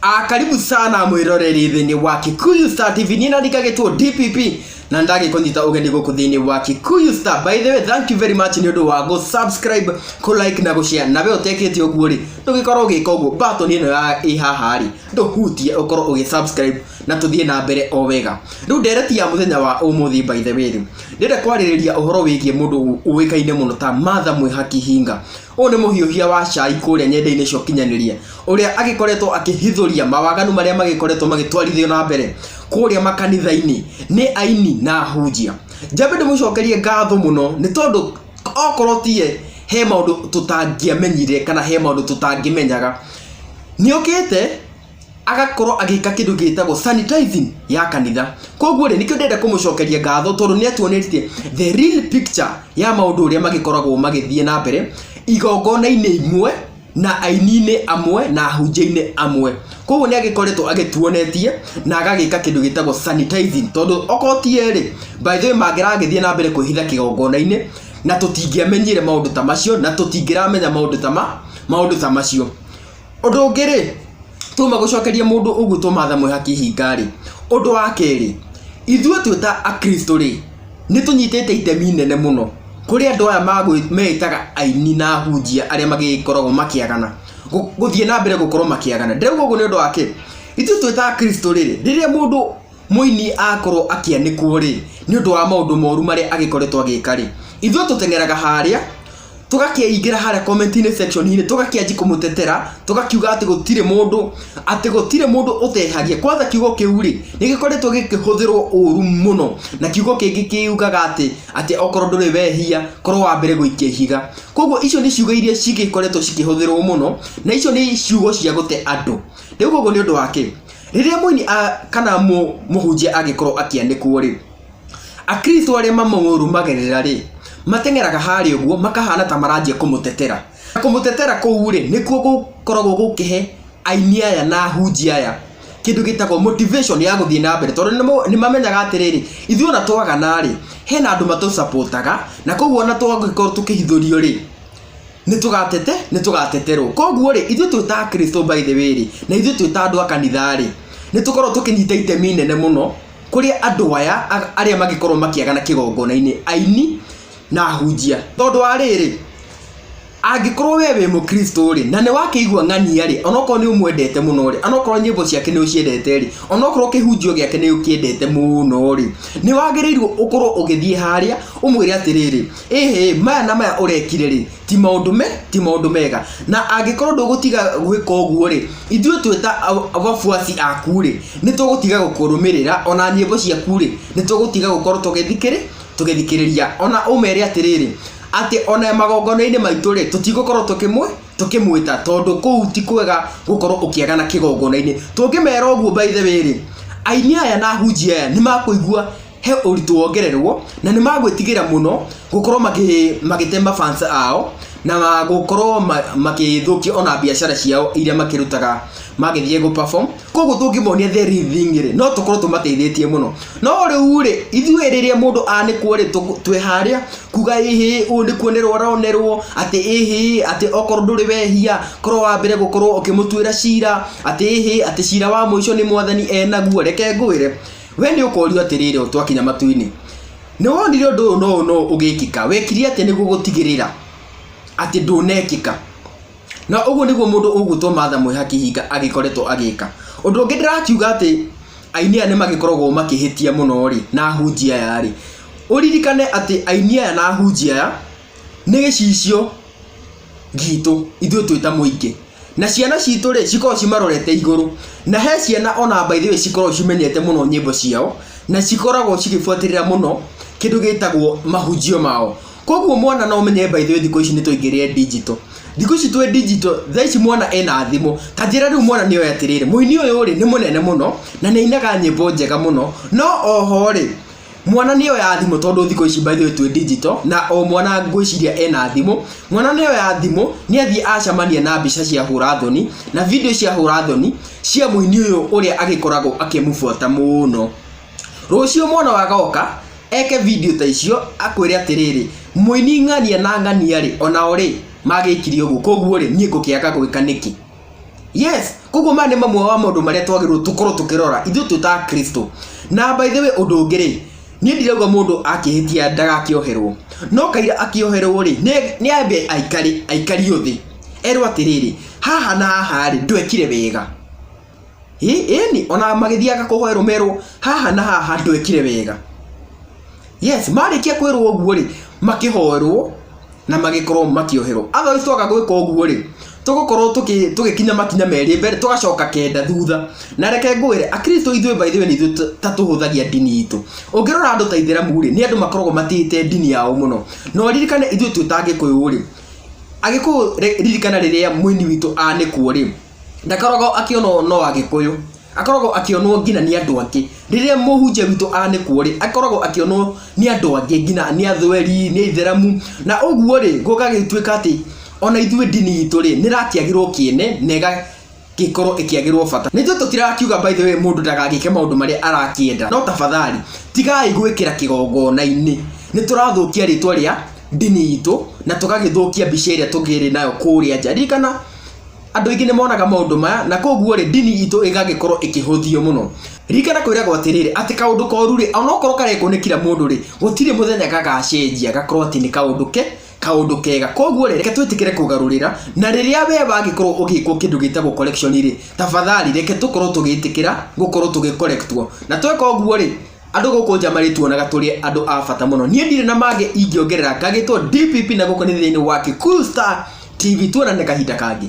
Karibu sana mwiroreri thĩinĩ wa Kikuyu Star TV. Niĩ nandikagĩtwo DPP na ndagĩkũnyita ũgeni gũkũ thĩinĩ wa Kikuyu Star. By the way, thank you very much nĩ ũndũ wa gũ subscribe, kũ like na gũ share. Na we ũtekĩte ũguo rĩ, ndũgĩkorwo ũgĩka ũguo. Button ĩno ya ĩ haha rĩ, ndũhutie ũkorwo ũgĩ subscribe na tũthiĩ na mbere o wega. Rĩu ndereti ya mũthenya wa ũmũthĩ by the way rĩ, ndĩrenda kwarĩrĩria ũhoro wĩgiĩ mũndũ ũĩkaine mũno ta Martha Mwĩhaki Hinga. Ũyũ nĩ mũhiũhia wa cai kũrĩa nyenda-inĩ cia ũkinyanĩria ũrĩa agĩkoretwo akĩhithũria mawaganu marĩa magĩkoretwo magĩtwarithio na mbere kũrĩa makanitha-inĩ nĩ aini na ahunjia. Njambe ndĩmũcokerie ngatho mũno nĩ tondũ okorwo tiye he maũndũ tũtangĩamenyire kana he maũndũ tũtangĩmenyaga. Nĩ okĩte agakorwo agĩka kĩndũ gĩtagwo sanitizing ya kanitha. Koguo rĩ, nĩkĩo ndĩrenda kũmũcokeria ngatho tondũ nĩ atuonetie the real picture ya maũndũ ũrĩa magĩkoragwo magĩthiĩ na mbere igongona-inĩ imwe na aini-inĩ amwe na ahunjia-inĩ amwe. Koguo nĩ agĩkoretwo agĩtuonetie na agagĩka kĩndũ gĩtagwo sanitizing tondũ okorwo ti ye rĩ, by the way mangĩragĩthiĩ na mbere kwĩhitha kĩgongona-inĩ na tũtingĩamenyire maũndũ ta macio na tũtingĩramenya maũndũ ta ma maũndũ ta macio. Ũndũ ũngĩ rĩ, twauma gũcokeria mũndũ ũguo Martha Mwĩhaki Hinga rĩ, ũndũ wa kerĩ, ithuĩ twĩ ta akristo rĩ, nĩ tũnyitĩte itemi inene mũno kũrĩ andũ aya meĩtaga aini na ahunjia arĩa magĩkoragwo makĩagana, gũthiĩ na mbere gũkorwo makĩagana. Ndĩrauga ũguo nĩ ũndũ wa kĩ? Ithuĩ twĩ ta akristo rĩ, rĩrĩa mũndũ mũini akorwo akĩanĩkwo rĩ, nĩ ũndũ wa maũndũ moru marĩa agĩkoretwo agĩka rĩ, ithuĩ tũteng'eraga harĩa tũgakĩingĩra harĩa comment-inĩ section-inĩ tũgakĩanji kũmũtetera tũgakiuga atĩ gũtirĩ mũndũ atĩ gũtirĩ mũndũ ũtehagia. Kwanza kiugo kĩu rĩ, nĩ gĩkoretwo gĩkĩhũthĩrwo ũru mũno na kiugo kĩngĩ kiugaga atĩ atĩ okorwo ndũrĩ wehia korwo wa mbere gũikia ihiga. Koguo icio nĩ ciugo iria cigĩkoretwo cikĩhũthĩrwo mũno na icio nĩ ciugo cia gũte andũ. Ndĩrauga ũguo nĩ ũndũ wa kĩ? Rĩrĩa mũini kana mũhunjia angĩkorwo akĩanĩkwo rĩ, Akristo arĩa mamũrũmagĩrĩra rĩ, mateng'eraga harĩa ũguo makahana ta maranjia kũmũtetera. Na kũmũtetera kũu rĩ, nĩkuo gũkoragwo gũkĩhe aini aya na ahunjia aya kĩndũ gĩtagwo motivation ya gũthiĩ na mbere tondũ nĩ mamenyaga atĩrĩrĩ, ithuĩ ona twagana rĩ, hena andũ matũ support aga na koguo ona twangĩkorwo tũkĩhithũrio rĩ, nĩ tũgatete nĩ tũgateterwo. Koguo rĩ, ithuĩ twĩ ta akristo by the way rĩ, na ithuĩ twĩ ta andũ a kanitha rĩ, nĩ tũkoragwo tũkĩnyita itemi inene mũno kũrĩ andũ aya arĩa mangĩkorwo makĩagana kĩgongona-inĩ, aini na ahunjia. Tondũ wa rĩrĩ, angĩkorwo we wĩ mũkristo rĩ, na nĩ wakĩigua ng'ania rĩ, onokorwo nĩ ũmwendete mũno rĩ, onokorwo nyĩmbo ciake nĩ ũciendete rĩ, onokorwo kĩhunjio gĩake nĩ ũkĩendete mũno rĩ, nĩ wagĩrĩirwo ũkorwo ũgĩthiĩ harĩa ũmwĩre atĩrĩrĩ, ĩhĩ maya na maya ũrekire rĩ, ti maũndũ me ti maũndũ mega. Na angĩkorwo ndũgũtiga gwĩka ũguo rĩ, ithuĩ twĩ ta wafuasi aku rĩ, nĩ tũgũtiga gũkũrũmĩrĩra ona nyĩmbo ciaku rĩ, nĩ tũgũtiga gũkorwo tũgĩthikĩrĩria. Ona ũmere atĩrĩrĩ, atĩ ona magongona-inĩ maitũ rĩ, tũtigũkorwo tũkĩmwĩta tondũ kũu ti kwega gũkorwo ũkĩagana kĩgongona-inĩ. Tũngĩmera ũguo by the way rĩ, aini aya na ahunjia aya nĩ makũigua he ũritũ wongererwo na nĩ magwĩtigĩra mũno gũkorwo magĩte mafans ao na gũkorwo makĩthũkia ona biacara ciao iria makĩrutaga magĩthiĩ gũ perform. Koguo tũngĩmonia the real thing rĩ, no tũkorwo tũmateithĩtie mũno. No rĩu rĩ, ithuĩ rĩrĩa mũndũ anĩkwo rĩ, twĩ harĩa kuga ĩhĩ ũũ nĩ kuonerwo aronerwo, atĩ ĩhĩ atĩ okorwo ndũrĩ wehia korwo wa mbere gũkorwo ũkĩmũtuĩra cira, atĩ ĩhĩ atĩ cira wa mũico nĩ mwathani enaguo. Reke ngwĩre, we nĩ ũkorio atĩrĩrĩ twakinya matu-inĩ, nĩ wonire ũndũ ũyũ no no ũgĩkĩka, wekire atĩa nĩguo gũtigĩrĩra atĩ ndũnekĩka? Na ũguo nĩguo mũndũ ũgwĩtwo Martha Mwĩhaki Hinga agĩkoretwo agĩka. Ũndũ ũngĩ ndĩrakiuga atĩ aini aya nĩ magĩkoragwo makĩhĩtia mũno rĩ, na ahunjia aya rĩ, ũririkane atĩ aini aya na ahunjia aya nĩ gĩcicio gitũ ithuĩ twĩ ta mũingĩ. Na ciana citũ rĩ, cikoragwo cimarorete igũrũ. Na he ciana ona by the way cikoragwo cimenyete mũno nyĩmbo ciao, na cikoragwo cigĩbuatĩrĩra mũno kĩndũ gĩtagwo mahunjio mao. Koguo mwana no ũmenye by the way thikũ ici nĩ twaingĩrire digital. Thikũ ici twĩ digital, thaa ici mwana ena thimũ. Ta njĩra rĩu mwana nĩ oĩ atĩrĩrĩ, mũini ũyũ rĩ, nĩ mũnene mũno, na nĩ ainaga nyĩmbo njega mũno, no oho rĩ, mwana nĩ oya thimũ tondũ thikũ ici by the way twĩ digital, na o mwana ngwĩciria ena thimũ, mwana nĩ oya thimũ, nĩ athiĩ acemania na mbica cia hũra thoni, na video cia hũra thoni, cia mũini ũyũ ũrĩa agĩkoragwo akĩmũbuata mũno. Rũciũ mwana agoka, eke video ta icio, akwĩre atĩrĩrĩ, mũini ng'ania na ng'ania rĩ, onao rĩ, magĩkire ũguo, koguo rĩ, niĩ ngũkĩaga gwĩka nĩkĩ? Yes, koguo maya nĩ mamwe wa maũndũ marĩa twagĩrĩirwo tũkorwo tũkĩrora ithuĩ twĩ ta Akristo. Na by the way ũndũ ũngĩ rĩ, niĩ ndirauga mũndũ akĩhĩtia ndagakĩoherwo, no kaira akĩoherwo rĩ, nĩ ambe aikare aikario thĩ erwo atĩrĩrĩ, haha na haha rĩ, ndwekire wega. Ĩni, ona magĩthiaga kũhoerwo merwo haha na haha ndwekire wega. Yes, marĩkia kwĩrwo ũguo rĩ, makĩhoerwo na magĩkorwo makĩoherwo. Otherwise twaga gwĩka ũguo rĩ, tũgũkorwo tũgĩkinya makinya merĩ mbere tũgacoka kenda thutha. Na reke ngwĩre, Akristo ithuĩ by the way nĩ ithuĩ ta tũhũthagia ndini itũ. Ũngĩrora andũ ta Aithĩramu rĩ, nĩ andũ makoragwo matĩĩte ndini yao mũno. Na ũririkane ithuĩ twĩ ta Agĩkũyũ rĩ, Agĩkũyũ ririkana rĩrĩa mũini witũ anĩkwo rĩ, ndakoragwo akĩonwo no Agĩkũyũ, akoragwo akĩonwo nginya nĩ andũ angĩ. Rĩrĩa mũhunjia witũ anĩkwo rĩ, akoragwo akĩonwo nĩ andũ angĩ nginya nĩ athweri, nĩ aithĩramu, na ũguo rĩ, gũgagĩtuĩka atĩ ona ithuĩ ndini itũ rĩ, nĩ ĩrakĩagĩrwo kĩene na ĩgagĩkorwo ĩkĩagĩrwo bata. Nĩ ithuĩ tũtirakiuga by the way mũndũ ndagagĩke maũndũ marĩa arakĩenda, no tafadhali tigai gwĩkĩra kĩgongona-inĩ. Nĩ tũrathũkia rĩtwa rĩa ndini itũ na tũgagĩthũkia mbica ĩrĩa tũkĩrĩ nayo kũrĩa nja. Ririkana andũ aingĩ nĩ monaga maũndũ maya na koguo rĩ, ndini itũ ĩgagĩkorwo ĩkĩhũthio mũno. Ririkana kwĩragwo atĩrĩrĩ, atĩ kaũndũ koru rĩ, onokorwo karekwo nĩ kira mũndũ rĩ, gũtirĩ mũthenya gagacenjia gakorwo atĩ nĩ kaũndũ ke kaũndũ kega. Koguo rĩ, reke twĩtĩkĩre kũgarũrĩra, na rĩrĩa we wagĩkorwo ũgĩkwo kĩndũ gĩtagwo correction rĩ, tafadhali reke tũkorwo tũgĩtĩkĩra gũkorwo tũgĩ-correct-wo. Na tweka ũguo rĩ, andũ gũkũ nja marĩtuonaga tũrĩ andũ a bata mũno. Niĩ ndirĩ na mangĩ ingĩongerera, ngagĩtwo DPP na gũkũ nĩ thĩinĩ wa Kikuyu Star TV. Tuonane kahinda kangĩ.